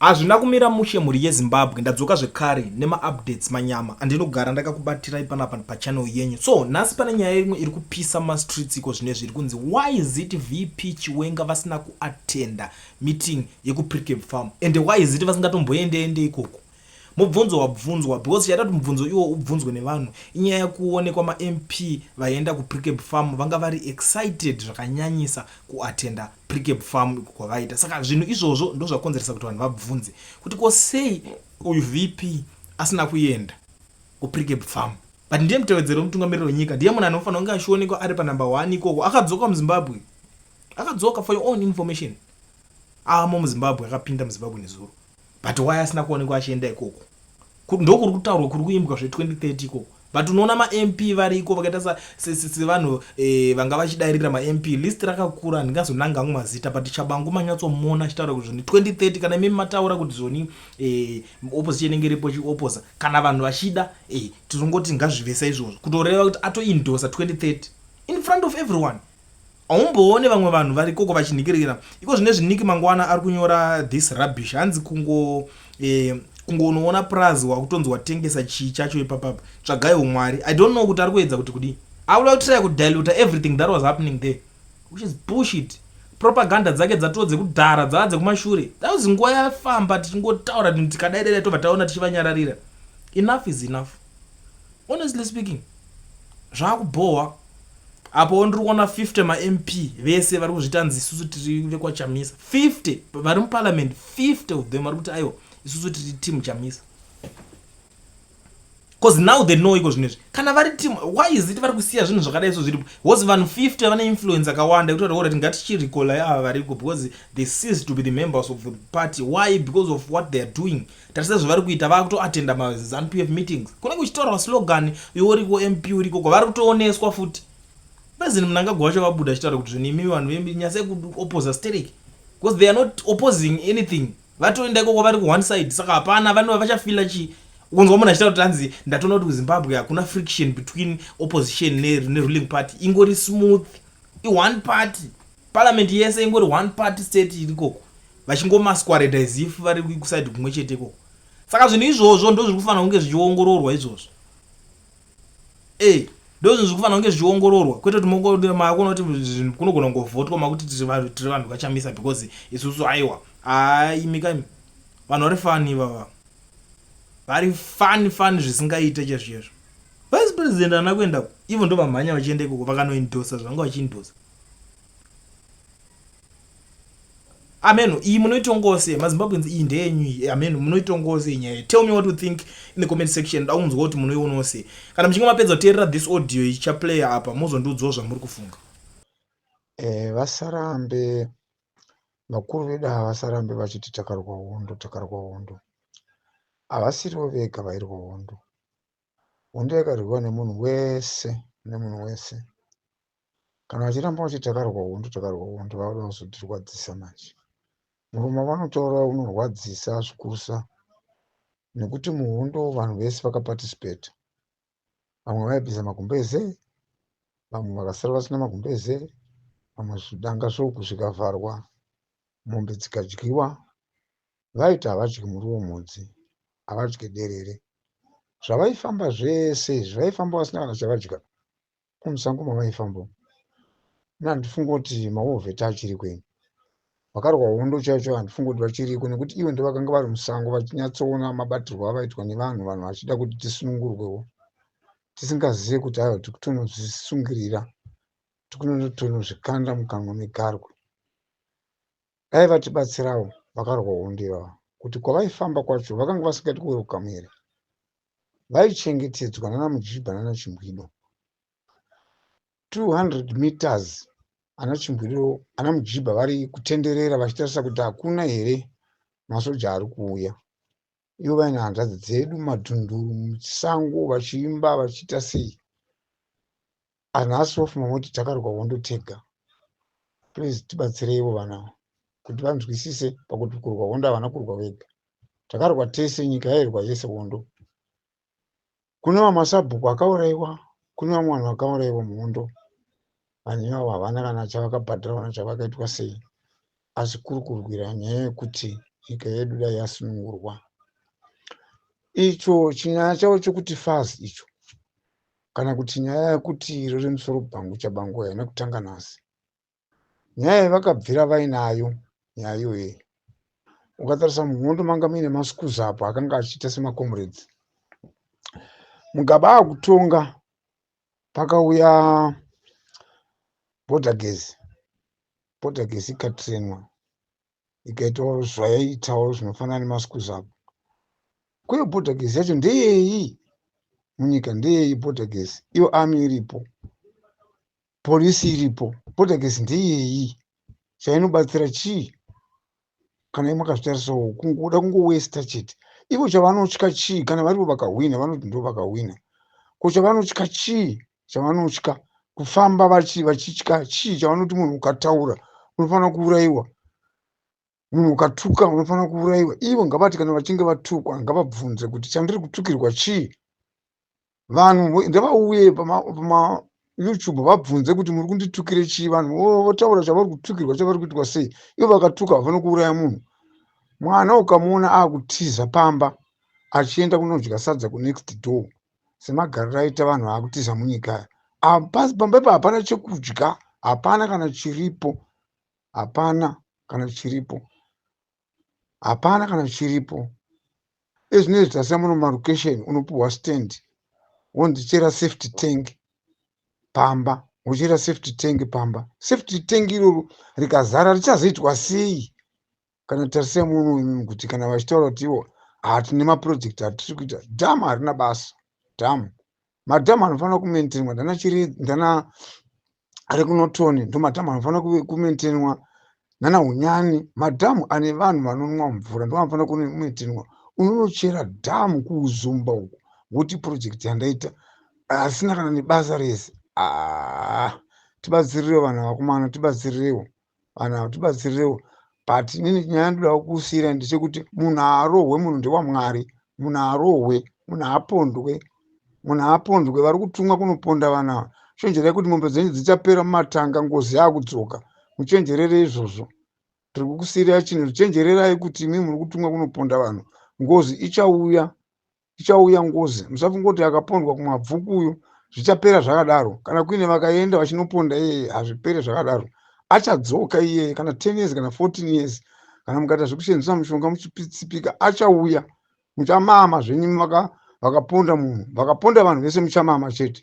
Hazvina kumira mushe mhuri yeZimbabwe, ndadzoka zvekare nemaupdates manyama andinogara ndakakubatirai panapa pachannel yenyu. So nhasi pane nyaya imwe iri kupisa mumastreets iko zvinezvi iri kunzi why is it VP Chiwenga vasina kuattenda meeting yekuPrecab Farm and why is it vasingatomboendeende ikoko? Mubvunzo wabvunzwa because chaita kuti mubvunzo iwo ubvunzwe nevanhu inyaya yekuonekwa maMP vaienda kuPrecab Farm vanga vari excited zvakanyanyisa kuattenda Precab Farm iko kwavaita. Saka zvinhu izvozvo ndozvakonzeresa kuti vanhu vabvunze kuti ko sei uyu VP asina kuenda kuPrecab Farm but ndiye mutevedzeri wemutungamiriri wenyika, ndiye munhu anofanira kunge achionekwa ari panumber one ikoko. Akadzoka muZimbabwe, akadzoka for your own information, amo muZimbabwe, akapinda muZimbabwe nezuro but why asina kuonekwa achienda ikoko? Ndokuri kutaurwa kuri kuimbwa zve2030 ikoko, but unoona maMP variko vakaita sevanhu vanga vachidairira maMP. List rakakura, handingazonanga hangu mazita, but Chabangu manyatsomona achitaura kuti zvoni 2030 kana imimi mataura kuti zvoni opposition inenge iripo chioposa kana vanhu vachida, tinongoti ngazvive saizvozvo, kutoreva kuti atoendorsa 2030 in front of everyone. Haumboone vamwe vanhu vari ikoko vachinhikirira iko zvine zviniki. Mangwana ari kunyora this rubbish, hanzi kungo kungonoona prazi wakutonzi watengesa chii chacho ipapapa. Tsvagai Mwari. I don't know kuti ari kuedza kuti kudii. Akuda kutry kudiluta everything that was happening there, which is bullshit. Propaganda dzake dzatoo dzekudhara, dzava dzekumashure. That was nguva yafamba tichingotaura tikadai dai tobva taona tichivanyararira. Enough is enough, honestly speaking. Zvakubhohwa apo ndiri kuona 50 maMP vese vari kuzvita nzi isusu tiri vekwaChamisa. 50 vari muparliament, 50 of them vari kuti aiwa, isusu tiri team Chamisa, because now they know iko zvinezvi kana vari team, why is it vari kusiya zvinhu zvakadai so zviripo? Because vanhu 50 vane influence akawanda yekuti vari kuti ngatichirecallai ava variko because they cease to be the members of the party. Why? Because of what they are doing. Tarisa zvavari kuita, vakutoatenda maZANU PF meetings kunenge kuchitaurwa slogan, iwe uriko MP uriko kwavari kutooneswa futi. President Mnangagwa vacho vabuda achitaura kuti zvinhu imi vanhu venyasai kuopposa sterek because they are not opposing anything. Vatoenda ikoko vari kuone side, saka hapana vanova vachafila chii. Ukunzwa munhu achitaura kuti hanzi ndatoona kuti kuZimbabwe hakuna friction between opposition neruling party, ingori smooth, ione party, parliament yese ingori one party state irikoko, vachingomasquerada as if vari kuside kumwe chete ikoko. Saka zvinhu izvozvo ndo zviri kufanira kunge zvichiongororwa izvozvo. Ndo zvinhu zviri kufanira kunge zvichiongororwa, kwete kuti makuona kuti zvinhu kunogona kungovhotwa makuti tiri vanhu vaChamisa because isusu aiwa. Aimika imi, vanhu vari funny ivava, vari funny funny zvisingaite chaizvo chaizvo. Vice president haana kuendako, ivo ndo vamhanya vachienda ikoko vakanoendorsa zvavanga vachiendorsa. Ameno iyi munoitongose maZimbabweans, iyi ndeyenyu iyi. Ameno munoitongose nyaya. Tell me what you think in the comment section. Nda kunzwa kuti munoionawo sei. Kana muchinge mapedza kuteerera this audio ichaplaya apa, mozondiudzawo zvamuri kufunga. Vasarambe vakuru vedu ava, vasarambe vachiti takarwa hondo, takarwa hondo. Havasirivo vega vairwa hondo. Hondo yakarwiwa nemunhu wese, nemunhu wese. Kana vachiramba vachiti takarwa hondo, takarwa hondo, vauda kuzotirwadzisa manje. Muromo vanotaura unorwadzisa zvikurusa nekuti muhondo vanhu vese vakaparticipata. Vamwe vaibvisa magumbeze, vamwe vakasara vasina magumbeze, vamwe zvidanga zvoku zvikavharwa, mombe dzikadyiwa. Vaiti havadyi muriwo mhodzi, havadyi derere. Zvavaifamba zvese izvi, vaifamba vasina kana chavadya kumusango mavaifamba. Handifungi kuti mawar vet achiriko ini. Vakarwa hondo chaicho handifungi kuti vachiriko nekuti ivo ndovakanga vari musango vachinyatsoona mabatirwo avaitwa nevanhu, vanhu vachida kuti tisunungurwewo. Tisingazivi kuti aiwa, tiri kutonozvisungirira, tiri kutonozvikanda mukanwa megarwe. Dai vatibatsirawo vakarwa hondo ivava kuti kwavaifamba kwacho vakanga vasingati kuwelcome here. Vaichengetedzwa nana Mujibha nana Chimbwido. 200 meters ana Chimbwido ana Mujibha vari kutenderera vachitarisa kuti hakuna here masoja ari kuuya. Ivo vaine hanzvadzi dzedu mumadhunduru muchisango vachiimba vachiita sei. Anhasi vofunga kuti takarwa hondo tega. Please tibatsireiwo vana kuti vanzwisise pakuti kurwa hondo havana kurwa vega. Takarwa tese, nyika yairwa yese hondo. Kune vamwe masabhuku akaurayiwa, kune vamwe vanhu vakaurayiwa muhondo. Vanhu ivavo havana kana chavakabhadhara kana chavakaitwa sei. Asi kuri kurwira nyaya yekuti Nyika yedu dai yasunungurwa. Icho chinyaya chavo chekuti faz icho kana kuti nyaya yekuti iro remusoro bhangu chabangu haina kutanga nhasi. Nyaya yavakabvira vainayo nyaya iyoyi. Ukatarisa muhondo manga muine maskuza apo akanga achiita semacomrades. Mugabe akutonga pakauya border gezi. Border gezi ikatrenwa ikaitawo zvayaiitawo zvinofanana nemaskuza apo. Kuye border gezi yacho ndeyei munyika ndeyei border gezi iyo army iripo. Police iripo border gezi ndeyei chainobatsira chii kana imwe makazvitarisawo kungoda kungowesta chete ivo chavanotya chii kana varivo vakahwina vanoti ndo vakahwina ko chavanotya chii chavanotya kufamba vachitya chii chavanoti munhu ukataura unofanira kuurayiwa munhu ukatuka unofanira kuurayiwa ivo ngavati kana vachinge vatukwa ngavabvunze kuti chandiri kutukirwa chii Vanhu ngavauye pamaYouTube vabvunze kuti muri kunditukire chii vanhu votaura chavari kutukirwa chavari kuitwa sei ivo vakatuka havafanira kuuraya munhu mwana ukamuona akutiza pamba achienda kunodya sadza kunext door semagariro aita vanhu vaakutiza munyika aya pamba ipa hapana chekudya hapana kana chiripo hapana kana chiripo hapana kana chiripo ezvinezvi tasina muno marukesheni unopiwa stand wonzi chera safety tank pamba wochera safety tank pamba safety tank iroro rikazara richazoitwa sei kana tarisai muno imimi kuti kana vachitaura kuti ivo hatine maproject atiri kuita dhamu harina basa dhamu madhamu anofanira kumaintainwa ndana chiri ndana rekunotoni ndomadhamu anofanira kumaintainwa nana hunyani madhamu ane vanhu vanonwa mvura ndo anofanira kumaintainwa unonochera dhamu kuuzumba uku woti project yandaita asina kana nebasa rese ah, tibatsirirewo vanhu vakomana tibatsirirewo vanhu ava tibatsirirewo but inini nyaya ndoda kusiira ndechekuti munhu haarohwe munhu ndewamwari munhu haarohwe munhu haapondwe munhu haapondwe vari kutumwa kunoponda vanhu ava chenjerai kuti mombe dzenyu dzichapera mumatanga ngozi yaakudzoka muchenjerere izvozvo tiri kukusiirai chinhu chenjererai kuti imi muri kutumwa kunoponda vanhu ngozi ichauya ichauya ngozi musafunga kuti akapondwa kumabvuku uyo zvichapera zvakadaro kana kuine vakaenda vachinoponda iyeye hazvipere zvakadaro achadzoka iyeye kana 10 years kana 14 years kana mukaita zvekushandisa mushonga muchitsipika achauya muchamama zvenyu vakaponda munhu vakaponda vanhu vese muchamama chete.